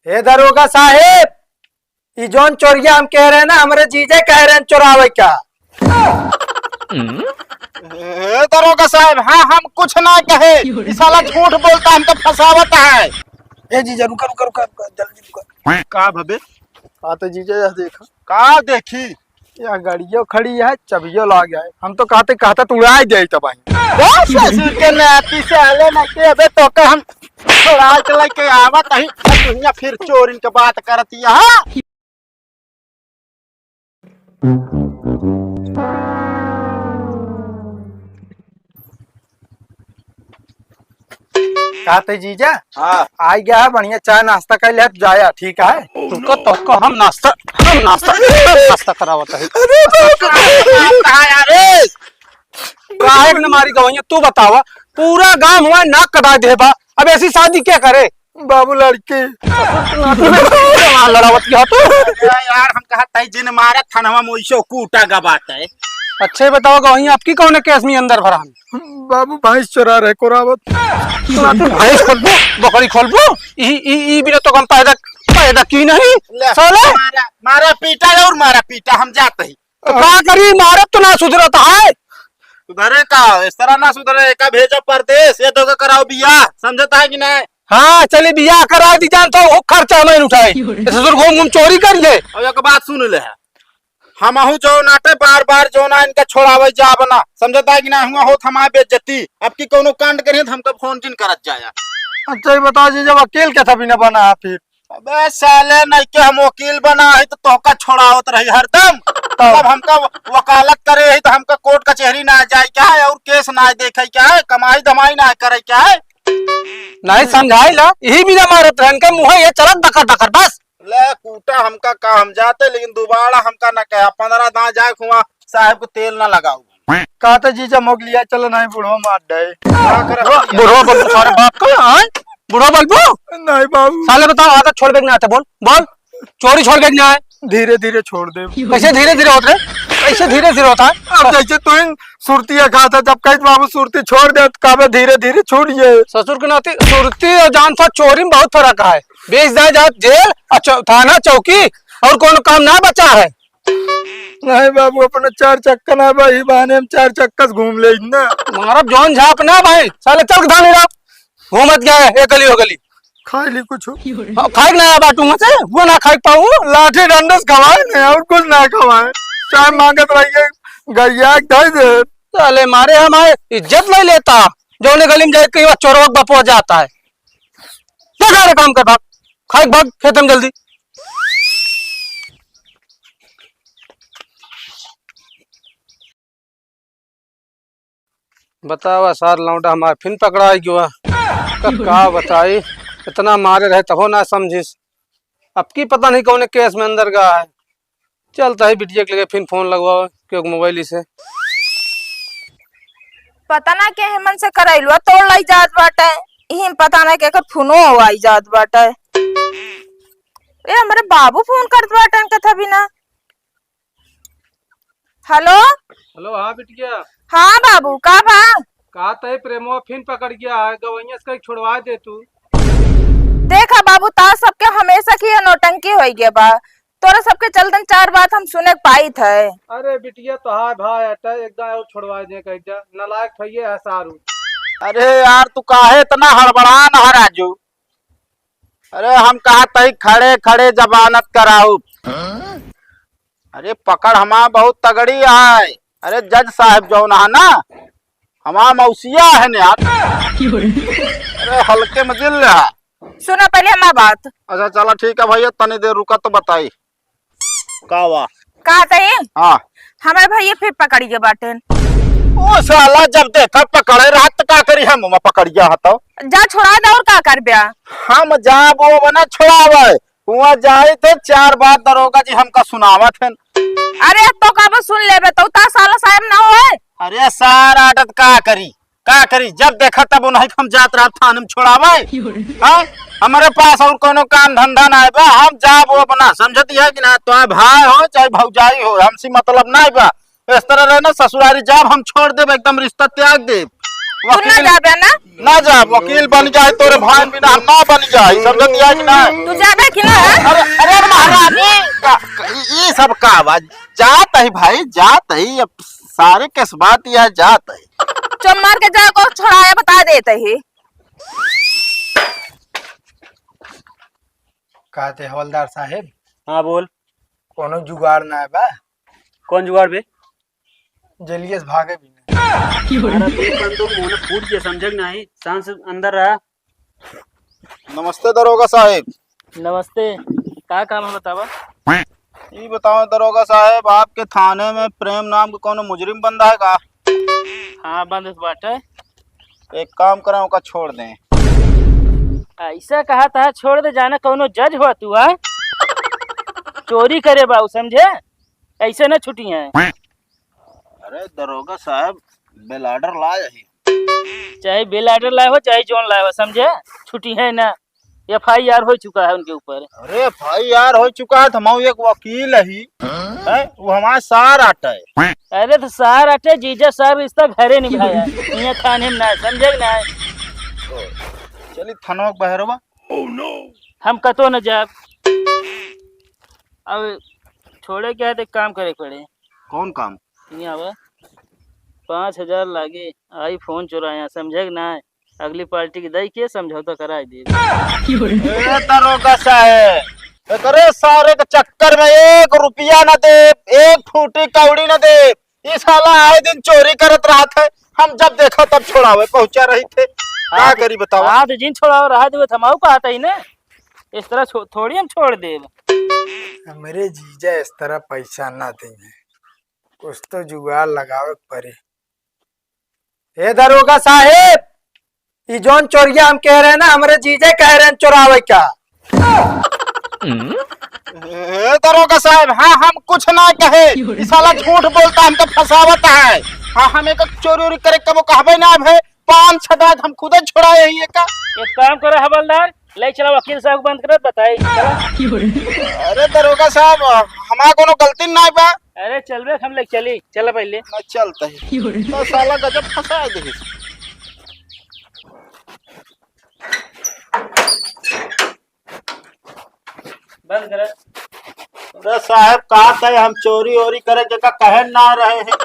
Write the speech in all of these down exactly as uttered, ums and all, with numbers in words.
हे दरोगा साहेब, ई जौन चोरिया हम कह रहे हैं ना, हमरे जीजे कह रहे हैं चोरावे का। ए, दरोगा साहब, हाँ, हम कुछ ना कहे। ई साला झूठ बोलता, हमको फंसावत है। ए जीजा, रुका, रुका, रुका, रुका, जल्दी रुका। का भबे? हाँ तो जीजा, यह देखा। का देखी? यह गाड़ियों खड़ी है, चबियो लाग है। हम तो कहते, कहते तो उड़ाई दे तब आई। बस ससुर के नाती से आले ना के, अबे तो का हम छोड़ा के लेके आवत ही, दुनिया फिर चोरिन के बात करती है। का ते जीजा? हाँ। आई गया है, बढ़िया चाय नाश्ता कर ले, जाया, ठीक है? तुमको, तुमको हम नाश्ता, हम नाश्ता, हम नाश्ता करावत है। अरे बाप रे। काहे न मारी गवैया, तू बतावा, पूरा गांव हुआ नाक कटा दे बा, अब ऐसी शादी क्या करे? बाबू लड़की। लड़ावत किया तू। अरे यार, हम कहा तई जिन मारा थानवा में वैसे कूटा गबात है। अच्छा, ये बताओ, गवैया आपकी कौन है केस में अंदर भरा हम? बाबू भैंस चोरा रहे कोरावत। तू भैंस खोलबू, बकरी खोलबू, ई, ई, ई बिना तो हम पैदा, पैदा की नहीं। ले, साले। मारा, मारा पीटा और मारा पीटा, हम जाते ही। तो का करी, मारत तो ना सुधरत है। सुधरे का, इस तरह ना सुधरे, एका भेजो परदेस, ये तो के कराओ बियाह, समझता है कि नहीं? हाँ, चली बियाह करा दी जान, तो वो खर्चा मैं उठाए। ये ससुर घूम घूम चोरी कर ले। अब एक बात सुन ले, हमहू जो नाटे बार बार जो ना इनका छोड़ावे जाब ना, समझता है कि ना, हुआ होत हमारे बेइज्जती। अब की कोनो कांड करिए तो हमका फोन जिन करत जाया। अच्छा, ये बताओ जी, जब वकील के था भी ना बना है फिर? अबे साले, नहीं के हम वकील बना है तो तोहका छोड़ावत रही हरदम। तब हमका वकालत करे है तो हमका कोर्ट कचहरी ना जाए क्या है और केस ना देखे क्या है, कमाई धमाई ना करे क्या है? नहीं समझाई ला, यही बिना मारत रहन के मुँह ये चलत दकर दकर बस। ले कूटा हमका का, हम जाते, लेकिन दोबारा हमका ना कहा, पन्द्रह दाँय जाए हुआ साहब को तेल ना लगाऊ। कहते जीजा मोगलिया चलो, नहीं बुढ़ो मार दे। का करत बुढ़ो, बुढ़ो बलबू, सारे बाप का, हाँ? बुढ़ो बलबू? नहीं बाबू। साले बताओ, आदत छोड़बे कि ना आते, बोल, बोल। चोरी छोड़बे कि ना है? धीरे धीरे छोड़ दे। कैसे धीरे धीरे होत रे? कैसे धीरे धीरे होता है? अब जैसे तू इन सुरतिया खाता, जब कहित बाबू सुरती छोड़ दे, तो कहबे धीरे धीरे छूट जाए। ससुर के नाती सुरती और जान था, चोरी में बहुत फर्क है। बेच जाए जात जेल और चौ-, थाना चौकी और कोनो काम ना बचा है। नहीं बाबू, अपना चार चक्का ना बा, ई बहाने हम चार चक्का से घूम ले ना। मारब जौन झाप ना भाई, साले चल के धान ले रहा। घूमत गया है, एक गली हो गली। खाई ली कुछ। हाँ, खाए के ना बाटू में से, वो ना खाए के पाऊ। लाठी डंडा से खवाए नहीं, और कुछ ना खवाए। चाहे मांगत रहिए, गरिया के दे दे। साले मारे हमारे इज्जत ले लेता, जौने गली में जाए कहीं चोरवा के बपुआ जाता है। जा सारे काम कर भाग, खाए के भाग खेत में जल्दी। बतावा सार लौंडा हमार फिन पकड़ाई गवा। का, का बताई, इतना मारे रहे तबो ना समझिस। अब की पता नहीं कौने केस में अंदर गया है। चलता है बिटिया के लगे फिन फोन लगवावे क्यों मोबाइल से। पता ना के हेमन से करैलवा तोड़ लाई जात बाटे। इही में पता ना के एकर फोनो आई जात बाटे। ए, हमरे बाबू फोन करत बाटे इनके था बिना। हेलो। हेलो, हाँ बिटिया। हाँ बाबू, का बा? का तय प्रेमवा फिन पकड़ गया है, गवैया से कहीं छोड़वा दे तू। देखा बाबू, ता सबके हमेशा की ये नौटंकी होई गया बा। तोरा सबके चलतन चार बात हम सुने के पाई थे। अरे बिटिया, तोहार भाई हटे, एक दाएं और छोड़वा दे कह जा, नालायक भैये है सारू। अरे यार, तू काहे इतना हड़बड़ान है राजू? अरे हम कहा तई खड़े खड़े जमानत कराऊ। अरे पकड़ हमार बहुत तगड़ी है। अरे जज साहब जौन है ना, हमार मौसिया है ने यार। अरे हल्के में जिन ले। सुना पहले हमार बात। अच्छा चला ठीक है भैया, तनी देर रुका तो बताई। का हुआ? का सही? हाँ। हमारे भैया फिर पकड़ गए बाटेन। ओ साला, जब देखा पकड़े रहत त का करी, हम ओमा पकड़ गया हतो। जा छोड़ा दे, और का करब्या? हम जाब ओमा ना छोड़ावे, हुआ जाए थे चार बात दरोगा जी हमका सुनावत हैं। अरे तो कब सुन लेबे तो ता साला साहेब ना होए। अरे सार आदत का करी, का करी, जब देखा तब उन्हीं के हम जात रहा थाने में छोड़ावे। हाँ, हमारे पास और कोनो काम धंधा ना बा, हम जाब वो अपना, समझती है कि ना, तो भाई हो चाहे भौजाई हो, हमसे मतलब ना बा। इस तरह रहे ना ससुरारी जाब हम छोड़ देब, एकदम रिश्ता त्याग देब। तू ना वकील जाबे ना? ना जा, वकील बन जाए तोरे भाई बिना हम ना बन जाए, समझत या कि ना? तू जाबे कि ना? अरे, अरे महारानी, का, का, ई, ई सब का बा? जात ही भाई, जात ही, अब सारे केस बात यह जात ही। चुप मार के जा, को छोड़ाया बता देत ही। कहते हवलदार साहेब। हाँ, बोल। कोनो जुगाड़ ना है बा? कौन जुगाड़ बे? जेलिए से भागे भी नहीं। हमारा पेट बंद हो, मुंह फूट गया, समझे कि नहीं? शांत से अंदर रहा। नमस्ते दरोगा साहेब। नमस्ते। का काम है बतावा? ई बताओ दरोगा साहेब, आपके थाने में प्रेम नाम के कोनो मुजरिम बंदा है का? हाँ, बंद तो बाटे। एक काम करें, ओका छोड़ दें। ऐसा कहा था छोड़ दे, जाना कौनो जज हुआ तू, हाँ? चोरी करे बाऊ, समझे? ऐसे न छुटी है। अरे दरोगा साहब, बेल आर्डर लाए ही। चाहे बेल आर्डर लाए हो, चाहे जौन लाए हो, समझे? छुटी है ना, एफ आई आर हो चुका है उनके ऊपर। अरे एफ आई आर हो चुका है, तो हम एक वकील ही, हैं? वो हमारे सार आटा है। अरे तो सार आटे, जीजा सार रिश्ता घरे निभाया, यहाँ थाने में ना, समझे कि ना? चली थानवा के बहरवा। हम कतो न जाब। अब छोड़े क्या है, तो एक काम करे पड़े। कौन काम? यहाँ आवा, पाँच हजार लागे, आई फोन चुराया, समझे कि ना? अगली पार्टी की दई के समझौता कराई दे। ए दरोगा साहेब, एकरे सारे के चक्कर में एक रुपया न देब, एक फूटी कौड़ी न देब। ई साला आए दिन चोरी करत रहत है, हम जब देखा तब छोड़ावे पहुंचा रही थे। का आज, करी बतावा? आज जिन छोड़ावे रहा देवे, थमाऊ कहत ही ना, इस तरह छो-, थोड़ी हम छोड़ देब। हमरे जीजा इस तरह पैसा ना देंगे, कुछ तो जुगाड़ लगावे के पड़े। ए दरोगा साहेब, ई जौन चोरिया हम कह रहे हैं ना, हमरे जीजे कह रहे हैं चोरावे का। ए दरोगा साहेब, हाँ, हम कुछ ना कहे, ई साला झूठ बोलता, हमको फंसावत है। हाँ, हम एक चोरी उरी करे कबो कहबे ना भे, पान छटात हम खुदे छोड़ाए ही एका। एक काम करो हवलदार, ले चला वकील साहब को बंद करत बताई, चला। अरे दरोगा साहब, हमार कोनो गलती ना बा। अरे चल बे, हम ले चली, चल पहले। ना चलता है। तो साला गजब फंसा दे। बंद कर। अरे साहब, कहा था हम चोरी ओरी करे के का कहे ना रहे हैं।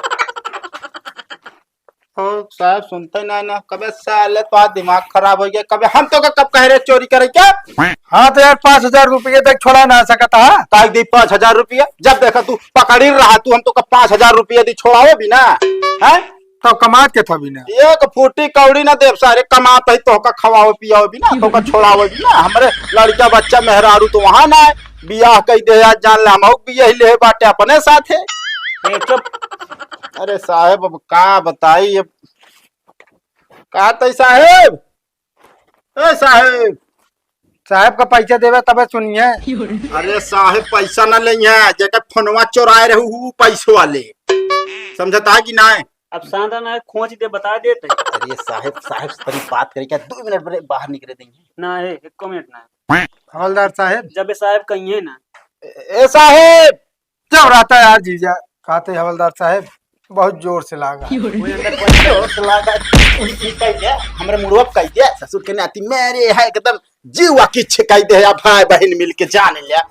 हो साहब, सुनते ना ना, कबे साले तो आज दिमाग खराब हो गया, कबे हम तो का कब कह रहे चोरी करे क्या? हाँ तो यार, पाँच हजार रुपये तक छोड़ा ना सकता है। काहे दी पाँच हजार रुपया? जब देखा तू पकड़ी रहा, तू हम तो का पाँच हजार रुपया दी छोड़ावे भी ना, हैं? तो कमात के था भी ना। एक फूटी कौड़ी ना देब सारे, कमात ही तोहका खवावे पियावे भी ना, तोहका छोड़ावे भी ना। हमरे लड़का बच्चा मेहरारू तो वहाँ ना है, बियाह कई दे आज जान ले, हम बियाह ले बाटे अपने साथे। ए, चुप। अरे साहेब, अब का बताई, अब का तई साहेब? ए साहेब, साहेब का पैसा देवे तबे सुनिए। अरे साहेब, पैसा ना लेइहे, जेकर फोनवा चोराए रहू हु पैसो वाले, समझता है कि ना? अब सांदा ना खोज दे, बता देते। अरे साहेब, साहेब से तनी बात करे क्या, दो मिनट बरे बाहर निकले देंगे। ना है, एको मिनट ना है। हवलदार साहेब। जब ये साहेब कहिए ना। ए, ए साहेब, जब रहता है यार जीजा, कहते हवलदार साहेब, बहुत जोर से लागा। कोई अंदर कोई जोर से लागा, ई, ई कह दे, हमरे मुड़वा पे कह दे, ससुर के नाती मेरे है एकदम जीवा की छिकाई दे, या भाई बहन मिल के जान ले।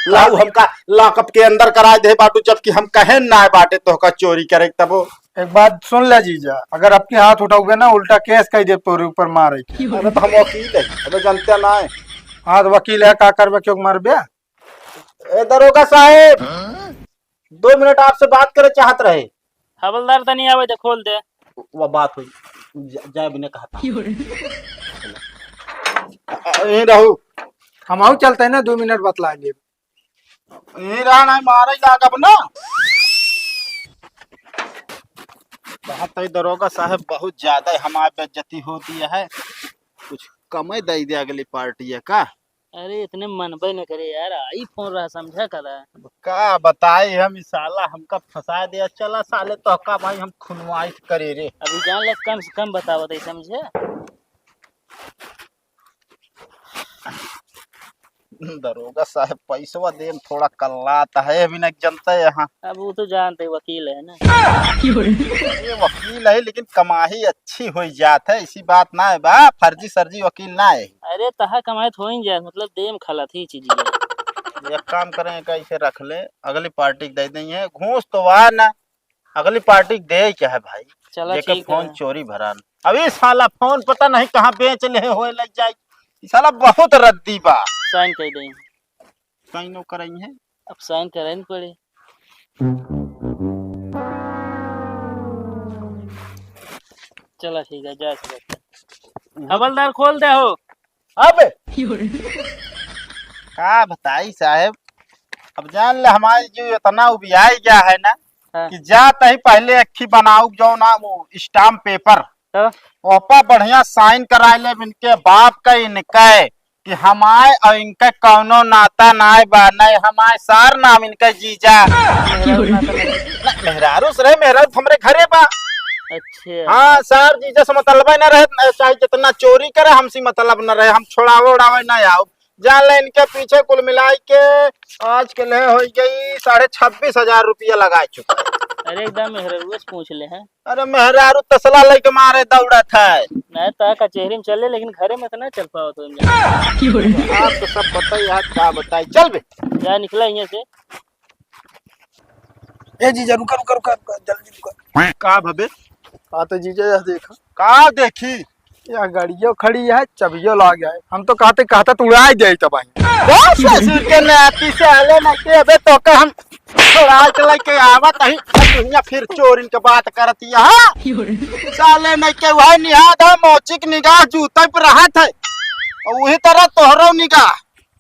लाऊ हमका लॉकअप के अंदर कराए दे बाटू, जबकि हम कहे ना बाटे तोहका चोरी करे तबो। एक बात सुन ले जीजा, अगर आपके हाथ उठाओगे ना, उल्टा केस कह दे तोरे ऊपर मारे के। अरे तो हम वकील है, अबे जानते ना है। हाँ तो वकील है, का करबे, क्यों मरबे? ए दरोगा साहेब, दो मिनट आपसे बात करे चाहत रहे। हवलदार तनी आवे दे, खोल दे। वो बात हुई, जा, जाए बिना कहा था। यहीं रहू। हम आऊ चलते हैं ना, दो मिनट बतला ले। यहीं रहा, नहीं मारे लागब ना। बात है दरोगा साहेब, बहुत ज्यादा हमारी बेइज्जती होती है, कुछ कमे दे दे अगली पार्टी है का? अरे इतने मनबे न करे यार, आई फोन रहा समझा करा। अब का बताई हम, ई साला हमका फंसा दिया। चला साले तोहका भाई हम खुनवाई करे रे। अभी जान ले कम से कम बतावत है समझे। दरोगा साहब, पैसवा देम थोड़ा कल्लात है, अभी न जनते यहाँ। अब वो तो जानते, वकील है ना। ये वकील है, लेकिन कमाई अच्छी हो जात है, इसी बात ना है बा, फर्जी सर्जी वकील ना है। अरे तहा कमाई तो हो ही जाए, मतलब देम खला थी चीज ये। एक काम करें, का इसे रख ले, अगली पार्टी के दे देंगे। घूस तो वा ना, अगली पार्टी के दे क्या है भाई? चला जेके ठीक फोन है। चोरी भरान। अभी साला फोन पता नहीं कहाँ बेच ले होए लग जाए। ई साला बहुत रद्दी बा। साइन कर दें। साइन वो करई है। अब साइन करे न पड़े। चला ठीक है, जा सकते। हवलदार खोल दे हो। अब का बताई साहेब, अब जान ले हमारी जो इतना उबियाई गया है ना, हाँ। कि जात ही पहले अक्खी बनाऊ जो ना वो स्टाम्प पेपर, हाँ। ओपा बढ़िया साइन कराए ले इनके बाप का इनके कि हमारे और इनका कौनो नाता नाय बा, नहीं हमारे सार नाम इनका जीजा। मेहरारू नाता नहीं। ना, मेहरारू से रहे, मेहरारू तो हमरे घरे बा। अच्छा। हाँ, सार जीजा से मतलब ही ना रहे, चाहे जितना चोरी करे, हमसे मतलब ना रहे, हम छोड़ावे उड़ावे ना आओ। जान ले इनके पीछे कुल मिलाई के आज के ले हो गई साढ़े छब्बीस हजार रुपया लगा चुका। अरे एकदम मेहरारू से पूछ ले हैं। अरे मेहरारू तसला लेके मारे दौड़त है। नहीं तो कचहरी में चले, लेकिन घरे में तो नहीं चल पाओ तो। आप तो सब बताई, आज का बताई, चल बे। जा निकला यहाँ से। ए जीजा, रुका, रुका, रुका, रुका, जल्दी रुका। का भबे? आ तो जीजा, यह देखा। का देखी? यह गाड़ियों खड़ी है, चबियो लाग है। हम तो कहते, कहता तू उड़ाई दे तब आई। बस ससुर के नाती से आले ना के, अबे तो का हम छोड़ा के लेके आवत ही, दुनिया फिर चोरिन के बात करती है, हाँ? साले नहीं के वह निहाद है, मौचिक निगाह जूते पर रहत है। और वही तरह तोहरो निगाह।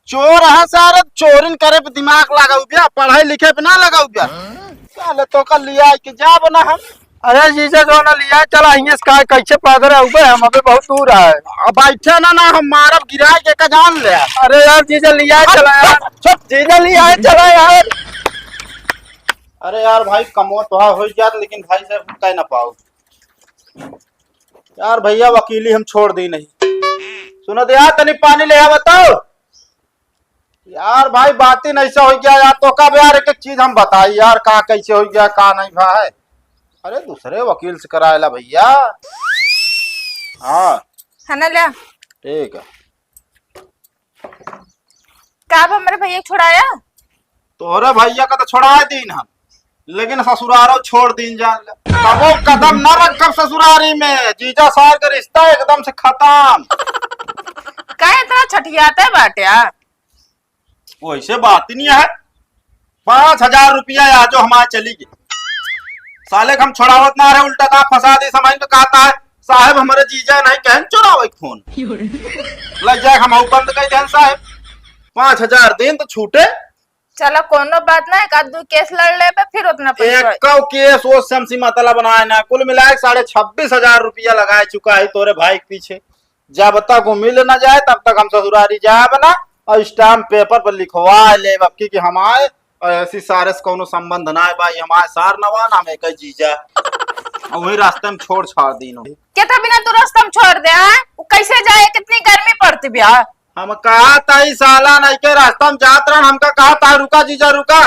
चोर है सारे, चोरिन करे पे दिमाग लगाऊ बिया, पढ़ाई लिखे पे ना लगाऊ बिया। साले तो का लिया के जाब ना हम। अरे जीजा जो ना लिया चला हियस का कैसे पैदल आउबे हम अबे बहुत दूर है। अब बैठे ना ना हम मारब गिराए के का जान ले। अरे यार जीजा लिया चला यार। चुप, जीजा लिया चला यार। अरे यार भाई कमो तो हो जात लेकिन भाई साहब कह ना पाओ। यार भैया वकीली हम छोड़ दी नहीं। सुनो तो यार तनी पानी ले आ बताओ। यार भाई बात ही नहीं से हो गया यार, तो कब यार एक एक चीज हम बताई यार का कैसे हो गया का नहीं भाई। अरे दूसरे वकील से कराएला भैया। हाँ है ना, ले। ठीक है। का अब हमरे भैया के छोड़ाया? तोहरे भैया का तो छोड़ा दीन हम, लेकिन ससुरारो छोड़ दीन जान ले। कबो कदम न रखब ससुरारी में, जीजा सार के रिश्ता एकदम से खत्म। का इतना छठियाते बाटे आ? वैसे बात ही नहीं है। पाँच हजार रुपया या जो हमारे चली गई। साले के हम छोड़ावत ना रहे, उल्टा का फंसा दे, समझ में कहता है साहब हमारे जीजा नहीं कहन चोरावे के फोन। लग जाए हम बंद कर देन साहब। पाँच हजार दिन तो छूटे। चला कोनो बात ना, एक आध दो केस लड़ लेबे फिर उतना पैसा। एक केस वो से हमसे मतलब बनाए ना, कुल मिला के साढ़े छब्बीस हजार रुपया लगाए चुका है तोरे भाई के पीछे। जब तक वो मिल ना जाए तब तक हम ससुरारी जाब ना। और स्टाम्प पेपर पर लिखवा लेब अबकी कि हमारे और ऐसी सारे से कौनो संबंध ना है भाई, हमारे सार नवा नाम है कई जीजा। और वही रास्ते में छोड़ छाड़ दीन हो। के तो बिना तू रास्ता में छोड़ दे, हाँ? वो कैसे जाए, कितनी गर्मी पड़ती बिया। हम कहा था ई साला नहीं के रास्ता में जात रहन, हमका कहा था रुका जीजा रुका।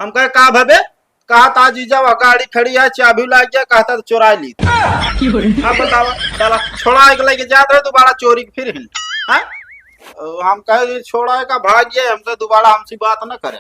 हम कहे का भबे? कहा था जीजा वह गाड़ी खड़ी है, चाबी लाग गया, कहा था तो चुरा ली। अब बतावा साला छोड़ा के लेके जात रहे दोबारा चोरी के फिर हिल। हाँ? ओ, हम कहे छोड़ा का भाग गया, हमसे दोबारा हमसे बात ना करे।